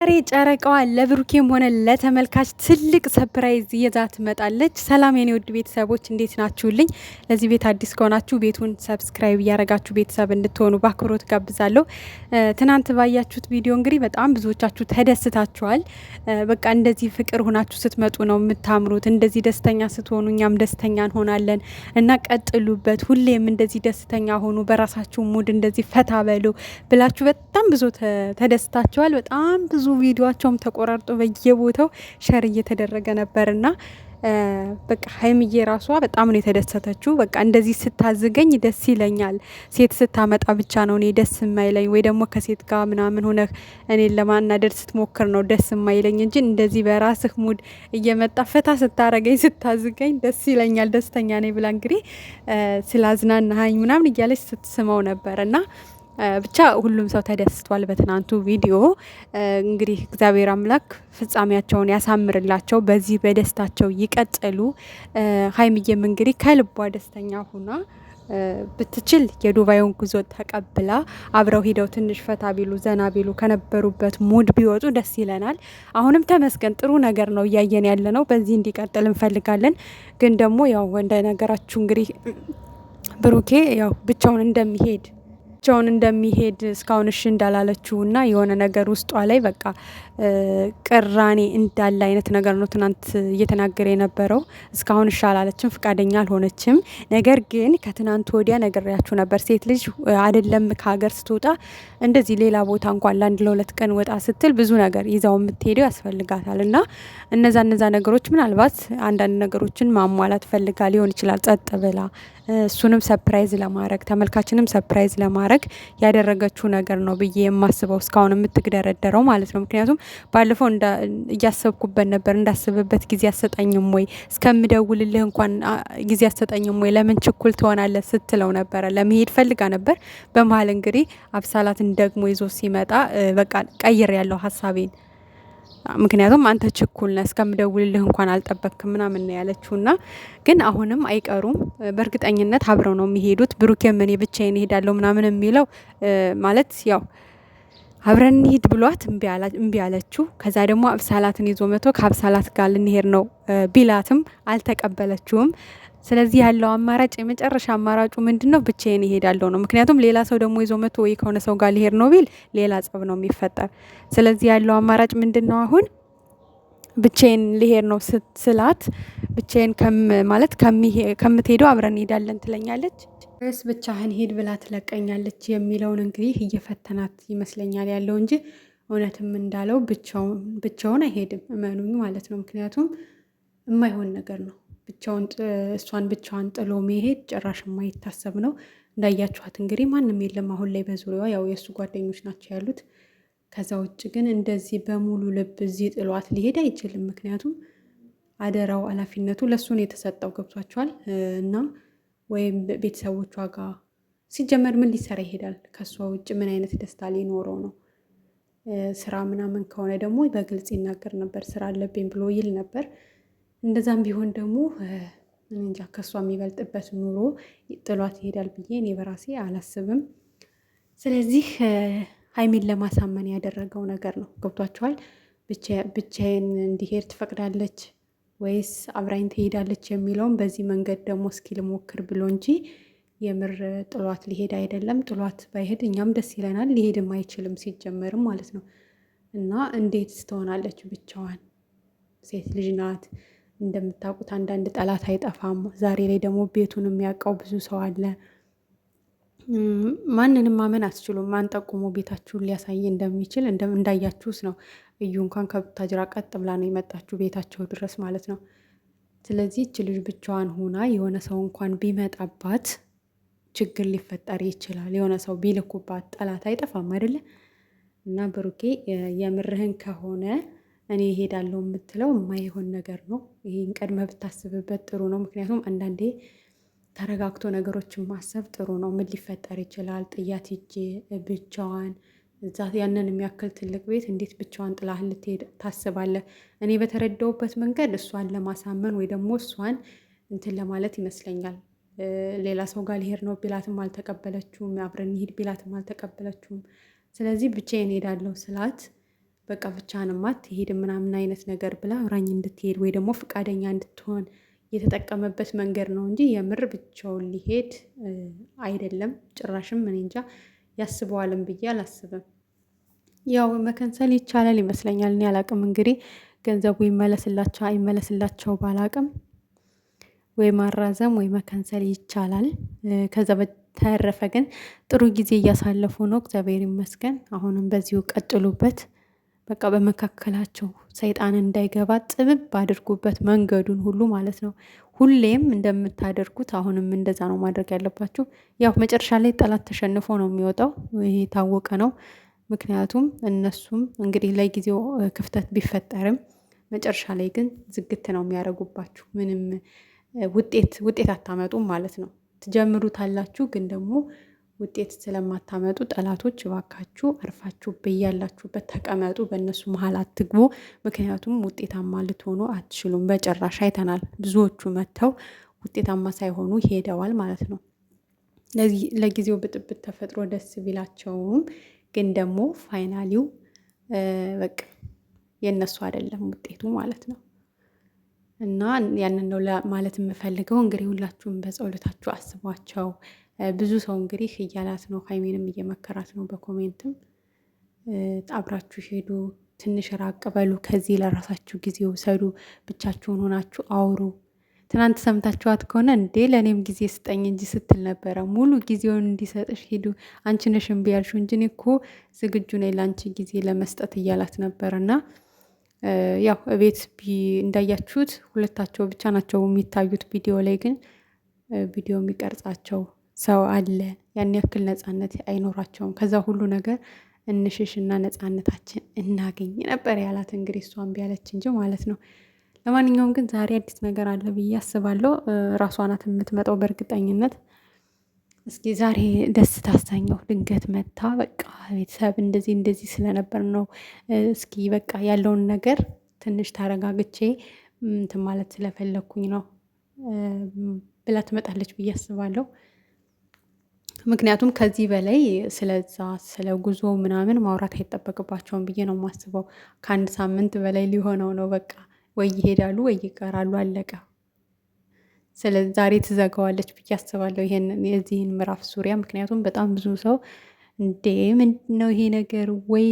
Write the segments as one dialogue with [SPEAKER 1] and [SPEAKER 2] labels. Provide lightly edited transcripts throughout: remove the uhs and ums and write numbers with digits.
[SPEAKER 1] ዛሬ ጨረቃዋ ለብሩኬም ሆነ ለተመልካች ትልቅ surprise ይዛ ትመጣለች። ሰላም የኔ ውድ ቤተሰቦች እንዴት ናችሁልኝ? ለዚህ ቤት አዲስ ከሆናችሁ ቤቱን subscribe እያረጋችሁ ቤተሰብ እንድትሆኑ በአክብሮት ጋብዛለሁ። ትናንት ባያችሁት ቪዲዮ እንግዲህ በጣም ብዙዎቻችሁ ተደስታችኋል። በቃ እንደዚህ ፍቅር ሆናችሁ ስትመጡ ነው የምታምሩት። እንደዚህ ደስተኛ ስትሆኑ እኛም ደስተኛ እንሆናለን እና ቀጥሉበት፣ ሁሌም እንደዚህ ደስተኛ ሆኑ፣ በራሳችሁ mood እንደዚህ ፈታ በሉ ብላችሁ በጣም ብዙ ተደስታችኋል። በጣም ብዙ ቪዲዮቸውም ተቆራርጦ በየቦታው share እየተደረገ ነበርና በቃ ሀይምዬ ራሷ በጣም ነው የተደሰተችው። በቃ እንደዚህ ስታዝገኝ ደስ ይለኛል። ሴት ስታመጣ ብቻ ነው እኔ ደስ የማይለኝ፣ ወይ ደግሞ ከሴት ጋር ምናምን ሆነህ እኔን ለማናደድ ስትሞክር ነው ደስ የማይለኝ እንጂ እንደዚህ በራስህ mood እየመጣ ፈታ ስታረገኝ ስታዝገኝ ደስ ይለኛል፣ ደስተኛ ነኝ ብላ እንግዲህ ስላዝናናኸኝ ምናምን እያለች ስትስመው ነበር እና ብቻ ሁሉም ሰው ተደስቷል በትናንቱ ቪዲዮ። እንግዲህ እግዚአብሔር አምላክ ፍጻሜያቸውን ያሳምርላቸው፣ በዚህ በደስታቸው ይቀጥሉ። ሀይሚዬም እንግዲህ ከልቧ ደስተኛ ሁና ብትችል የዱባዩን ጉዞ ተቀብላ አብረው ሂደው ትንሽ ፈታ ቢሉ ዘና ቢሉ ከነበሩበት mood ቢወጡ ደስ ይለናል። አሁንም ተመስገን ጥሩ ነገር ነው እያየን ያለ ነው። በዚህ እንዲቀጥል እንፈልጋለን። ግን ደግሞ ያው እንደነገራችሁ እንግዲህ ብሩኬ ያው ብቻውን እንደሚሄድ እስካሁን እሺ እንዳላለችው እና የሆነ ነገር ውስጧ ላይ በቃ ቅራኔ እንዳለ አይነት ነገር ነው ትናንት እየተናገረ የነበረው። እስካሁን እሺ አላለችም፣ ፍቃደኛ አልሆነችም። ነገር ግን ከትናንት ወዲያ ነግሬያችሁ ነበር። ሴት ልጅ አይደለም ከሀገር ስትወጣ እንደዚህ ሌላ ቦታ እንኳን ለአንድ ለሁለት ቀን ወጣ ስትል ብዙ ነገር ይዛው የምትሄደው ያስፈልጋታል። እና እነዛ ነገሮች ምናልባት አንዳንድ ነገሮችን ማሟላት ፈልጋ ሊሆን ይችላል ጸጥ ብላ እሱንም surprise ለማድረግ ተመልካችንም surprise ለማድረግ ያደረገችው ነገር ነው ብዬ የማስበው እስካሁን የምትግደረደረው ማለት ነው። ምክንያቱም ባለፈው እያሰብኩበት ነበር። እንዳስብበት ጊዜ አሰጠኝም ወይ፣ እስከምደውልልህ እንኳን ጊዜ አሰጠኝም ወይ፣ ለምን ችኩል ትሆናለህ ስትለው ነበረ። ለመሄድ ፈልጋ ነበር። በመሀል እንግዲህ አብሳላትን ደግሞ ይዞ ሲመጣ በቃ ቀይር ያለው ሀሳቤን፣ ምክንያቱም አንተ ችኩል ነህ፣ እስከምደውልልህ እንኳን አልጠበክም ምናምን ነው ያለችው። ና ግን አሁንም አይቀሩም፣ በእርግጠኝነት አብረው ነው የሚሄዱት። ብሩኬም እኔ ብቻዬን እሄዳለሁ ምናምን የሚለው ማለት ያው አብረን እንሂድ ብሏት እምቢ አለችው። ከዛ ደግሞ አብሳላትን ይዞ መቶ ከአብሳላት ጋር ልንሄድ ነው ቢላትም አልተቀበለችውም። ስለዚህ ያለው አማራጭ የመጨረሻ አማራጩ ምንድን ነው? ብቻዬን እሄዳለሁ ነው። ምክንያቱም ሌላ ሰው ደግሞ ይዞ መቶ ወይ ከሆነ ሰው ጋር ሊሄድ ነው ቢል ሌላ ጸብ ነው የሚፈጠር። ስለዚህ ያለው አማራጭ ምንድን ነው? አሁን ብቻዬን ልሄድ ነው ስላት ብቻዬን ማለት ከምትሄደው አብረን እንሄዳለን ትለኛለች ወይስ ብቻህን ሂድ ብላ ትለቀኛለች የሚለውን እንግዲህ እየፈተናት ይመስለኛል ያለው እንጂ እውነትም እንዳለው ብቻውን አይሄድም። እመኑኝ ማለት ነው። ምክንያቱም የማይሆን ነገር ነው። ብቻውን እሷን ብቻዋን ጥሎ መሄድ ጭራሽ የማይታሰብ ነው። እንዳያችኋት እንግዲህ ማንም የለም አሁን ላይ በዙሪያዋ፣ ያው የእሱ ጓደኞች ናቸው ያሉት። ከዛ ውጭ ግን እንደዚህ በሙሉ ልብ እዚህ ጥሏት ሊሄድ አይችልም። ምክንያቱም አደራው ኃላፊነቱ ለእሱ ነው የተሰጠው። ገብቷቸዋል። እና ወይም ቤተሰቦቿ ጋር ሲጀመር ምን ሊሰራ ይሄዳል? ከእሷ ውጭ ምን አይነት ደስታ ሊኖረው ነው? ስራ ምናምን ከሆነ ደግሞ በግልጽ ይናገር ነበር። ስራ አለብኝ ብሎ ይል ነበር። እንደዛም ቢሆን ደግሞ እንጃ ከእሷ የሚበልጥበት ኑሮ ጥሏት ይሄዳል ብዬ እኔ በራሴ አላስብም። ስለዚህ ሀይሚን ለማሳመን ያደረገው ነገር ነው። ገብቷችኋል? ብቻዬን እንዲሄድ ትፈቅዳለች ወይስ አብራኝ ትሄዳለች የሚለውን በዚህ መንገድ ደግሞ እስኪ ልሞክር ብሎ እንጂ የምር ጥሏት ሊሄድ አይደለም። ጥሏት ባይሄድ እኛም ደስ ይለናል። ሊሄድም አይችልም ሲጀመርም ማለት ነው። እና እንዴት ትሆናለች ብቻዋን? ሴት ልጅ ናት። እንደምታውቁት አንዳንድ ጠላት አይጠፋም። ዛሬ ላይ ደግሞ ቤቱን የሚያውቀው ብዙ ሰው አለ። ማንንም ማመን አትችሉም። ማን ጠቁሞ ቤታችሁን ሊያሳይ እንደሚችል እንዳያችሁስ ነው። እዩ እንኳን ከቡታጅራ ቀጥ ብላ ነው የመጣችሁ ቤታቸው ድረስ ማለት ነው። ስለዚህ እች ልጅ ብቻዋን ሆና የሆነ ሰው እንኳን ቢመጣባት ችግር ሊፈጠር ይችላል። የሆነ ሰው ቢልኩባት ጠላት አይጠፋም አይደለ? እና ብሩኬ የምርህን ከሆነ እኔ እሄዳለሁ የምትለው የማይሆን ነገር ነው። ይህን ቀድመህ ብታስብበት ጥሩ ነው። ምክንያቱም አንዳንዴ ተረጋግቶ ነገሮችን ማሰብ ጥሩ ነው። ምን ሊፈጠር ይችላል? ጥያት ሂጄ ብቻዋን እዛ ያንን የሚያክል ትልቅ ቤት እንዴት ብቻዋን ጥላህ ልትሄድ ታስባለህ? እኔ በተረዳውበት መንገድ እሷን ለማሳመን ወይ ደግሞ እሷን እንትን ለማለት ይመስለኛል። ሌላ ሰው ጋር ሊሄድ ነው ቢላትም አልተቀበለችውም። አብረን እንሂድ ቢላትም አልተቀበለችውም። ስለዚህ ብቻዬን እሄዳለሁ ስላት በቃ ብቻህንማ አትሄድም ምናምን አይነት ነገር ብላ አብራኝ እንድትሄድ ወይ ደግሞ ፈቃደኛ እንድትሆን የተጠቀመበት መንገድ ነው እንጂ የምር ብቻውን ሊሄድ አይደለም። ጭራሽም እኔ እንጃ ያስበዋልም ብዬ አላስብም። ያው መከንሰል ይቻላል ይመስለኛል። እኔ አላቅም እንግዲህ ገንዘቡ ይመለስላቸው አይመለስላቸው ባላቅም ወይ ማራዘም ወይ መከንሰል ይቻላል። ከዛ በተረፈ ግን ጥሩ ጊዜ እያሳለፉ ነው፣ እግዚአብሔር ይመስገን። አሁንም በዚሁ ቀጥሉበት። በቃ በመካከላቸው ሰይጣን እንዳይገባ ጥብብ አድርጉበት መንገዱን ሁሉ ማለት ነው። ሁሌም እንደምታደርጉት አሁንም እንደዛ ነው ማድረግ ያለባችሁ። ያው መጨረሻ ላይ ጠላት ተሸንፎ ነው የሚወጣው፣ ይሄ የታወቀ ነው። ምክንያቱም እነሱም እንግዲህ ለጊዜው ክፍተት ቢፈጠርም መጨረሻ ላይ ግን ዝግት ነው የሚያደርጉባችሁ። ምንም ውጤት ውጤት አታመጡም ማለት ነው። ትጀምሩታላችሁ ግን ደግሞ ውጤት ስለማታመጡ ጠላቶች እባካችሁ አርፋችሁ በያላችሁበት ተቀመጡ፣ በእነሱ መሀል አትግቡ። ምክንያቱም ውጤታማ ልትሆኑ አትችሉም። በጭራሽ አይተናል። ብዙዎቹ መጥተው ውጤታማ ሳይሆኑ ሄደዋል ማለት ነው። ለጊዜው ብጥብጥ ተፈጥሮ ደስ ቢላቸውም ግን ደግሞ finally ው በቃ የእነሱ አይደለም ውጤቱ ማለት ነው። እና ያንን ነው ማለት የምፈልገው። እንግዲህ ሁላችሁም በጸሎታችሁ አስቧቸው። ብዙ ሰው እንግዲህ እያላት ነው፣ ሀይሜንም እየመከራት ነው። በ comment ም አብራችሁ ሄዱ፣ ትንሽ ራቅ በሉ፣ ከዚህ ለራሳችሁ ጊዜ ውሰዱ፣ ብቻችሁን ሆናችሁ አውሩ። ትናንት ሰምታችኋት ከሆነ እንዴ ለእኔም ጊዜ ስጠኝ እንጂ ስትል ነበረ። ሙሉ ጊዜውን እንዲሰጥሽ ሂዱ፣ አንቺ ነሽ እምቢ ያልሽው እንጂ እኔ እኮ ዝግጁ ነኝ ለአንቺ ጊዜ ለመስጠት እያላት ነበር። እና ያው እቤት እንዳያችሁት ሁለታቸው ብቻ ናቸው የሚታዩት ቪዲዮ ላይ፣ ግን ቪዲዮ የሚቀርጻቸው ሰው አለ። ያን ያክል ነፃነት አይኖራቸውም። ከዛ ሁሉ ነገር እንሽሽና ነፃነታችን እናገኝ ነበር ያላት። እንግዲህ እሷ እምቢ አለች እንጂ ማለት ነው። ለማንኛውም ግን ዛሬ አዲስ ነገር አለ ብዬ አስባለሁ። ራሷ ናት የምትመጣው በእርግጠኝነት። እስኪ ዛሬ ደስ ታሰኘው ድንገት መታ በቃ ቤተሰብ እንደዚህ እንደዚህ ስለነበር ነው። እስኪ በቃ ያለውን ነገር ትንሽ ታረጋግቼ እንትን ማለት ስለፈለግኩኝ ነው ብላ ትመጣለች ብዬ አስባለሁ። ምክንያቱም ከዚህ በላይ ስለዛ ስለ ጉዞ ምናምን ማውራት አይጠበቅባቸውም ብዬ ነው የማስበው። ከአንድ ሳምንት በላይ ሊሆነው ነው። በቃ ወይ ይሄዳሉ ወይ ይቀራሉ፣ አለቀ። ስለ ዛሬ ትዘጋዋለች ብዬ አስባለሁ ይሄንን የዚህን ምዕራፍ ዙሪያ። ምክንያቱም በጣም ብዙ ሰው እንዴ ምንድን ነው ይሄ ነገር? ወይ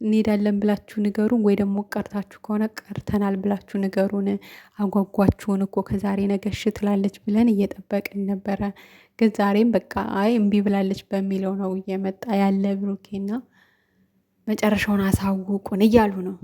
[SPEAKER 1] እንሄዳለን ብላችሁ ንገሩን፣ ወይ ደግሞ ቀርታችሁ ከሆነ ቀርተናል ብላችሁ ንገሩን። አጓጓችሁን እኮ ከዛሬ ነገ እሺ ትላለች ብለን እየጠበቅን ነበረ። ግን ዛሬም በቃ አይ እምቢ ብላለች በሚለው ነው እየመጣ ያለ ብሩኬና መጨረሻውን አሳውቁን እያሉ ነው።